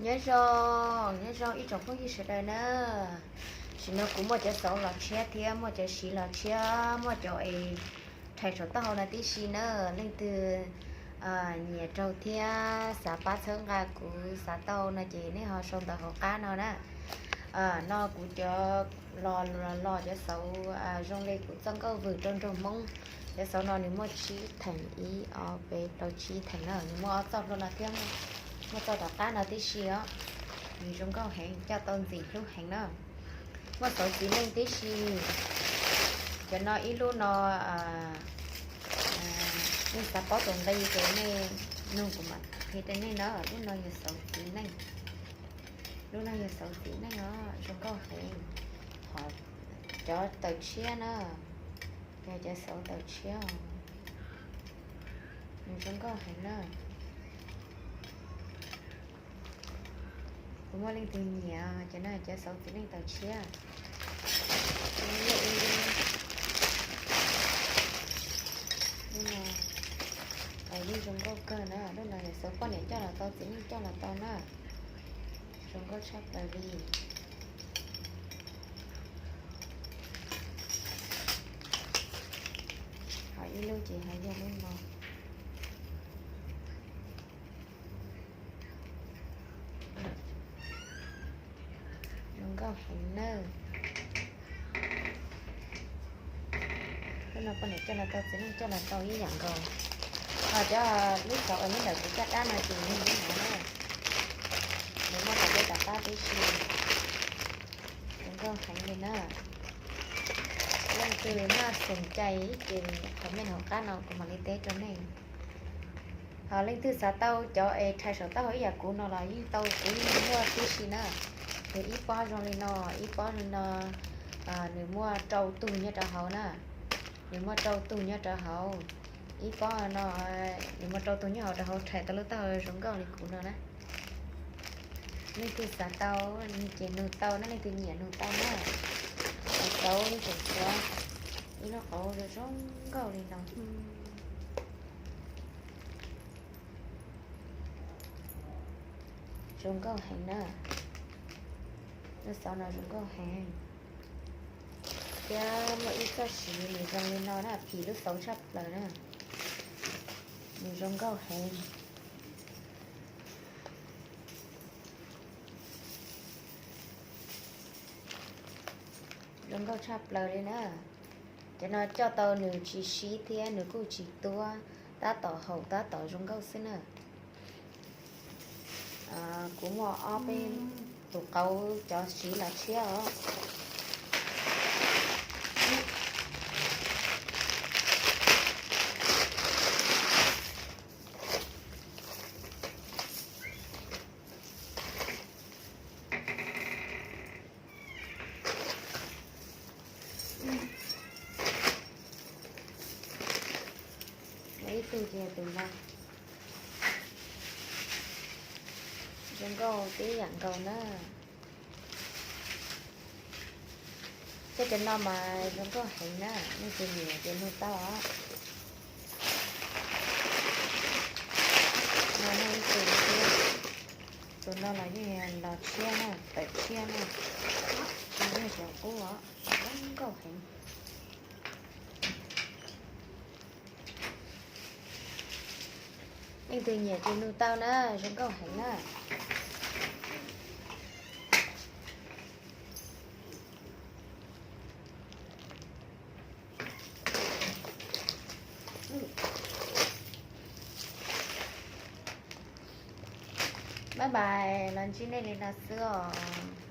Nyob zoo, nyob zoo ib tsoom phooj ywg sawv daws na. Tam sim no kuv muaj cov xauv los tshiab thiab muaj cov siv los tshiab, muaj cov es rhais saum taub hau no tib si na. Leej twg nyiam raug thiab xav pab txhawb nqa kuv xav tau no ces nej ho sau ntawv hauv qab no na. No kuv cov los los cov xauv zoo li kuv txoj nkauj vwm rau nraug Hmoob. Cov xauv no nws muaj tsib theem, ib ob peb plaub tsib theem na, nws muaj ob txoj hlua no thiab muaj txoj tom qab no tib si os. Nws zoo nkauj heev, coj tau ntxim hlub heev na. Muaj xauv txiv neej tib si. Cov no ib lub no nej xav paub tus nqi ces nej nug kuv mam qhia rau nej na. Lub no yog xauv txiv neej, lub no yog xauv txiv neej os, zoo nkauj heev. Ho cov tawm tshiab na, yog cov xauv tawm tshiab, nws zoo nkauj heev na. Kuv muaj leej twg nyiam cov no, cov xauv txiv neej tawm tshiab. Lub no, yeej zoo nkauj kawg na. Lub no yog xauv poj niam coj los tau, txiv neej coj los tau na. Zoo nkauj tshaj plaws li. Ho ib lub ces ho yog lub no. Zoo nkauj heev nawb. Lub no poj niam coj los tau, txiv neej coj los tau ib yam nkaus. Ho cov lub xauv uas nyob ntawm kuv caj dab no ces yog lub no na. Nws muaj tom ntej tom qab tib si. Zoo nkauj heev li na. Leej twg maj xoom cai ces comment hauv qab no kuv mam li teb rau nej. Ho leej twg xav tau cov es rhais saum taub hau ib yam kuv no los yeej tau, kuv yeej muaj tib si na. Nws ib pob zoo li no, ib pob zoo li no, nws muaj rau tug nyob rau hauv na. Nws muaj rau tug nyob rau hauv. Ib pob no, nws muaj rau tug nyob hauv rau hauv, rhais tau lub taub hau zoo nkauj li kuv no na. Leej twg xav tau ces nug tau na, leej twg nyiam nug tau na. Xauv li tseem xauv ib lub qauv zoo nkauj li no. Zoo nkauj heev na. Lub xauv no zoo nkauj heev. Thiab muaj ib txoj siv nws zoo li no na, phim lub xauv tshaj plaws na. Nws zoo nkauj heev. Zoo nkauj tshaj plaws li na. Cov no coj tau nws tsis sib thiab nws kuj tsis tuab, tab tom haum tab tom zoo nkauj xwb na. Kuv muaj ob peb tus qauv cov siv los tshiab os. Ib tug ces tus no zoo nkauj tib yam nkaus na. Tej cov no mas zoo nkauj heev na, nej tus nyiam ces nug tau os. No ib tug, tus no los yeej los tshiab na, tawm tshiab na. Yeej cov qub os, zoo nkauj heev. Leej twg nyiam ces nug tau na, zoo nkauj heev na. Bye bye, los ntsib nej li no xwb os.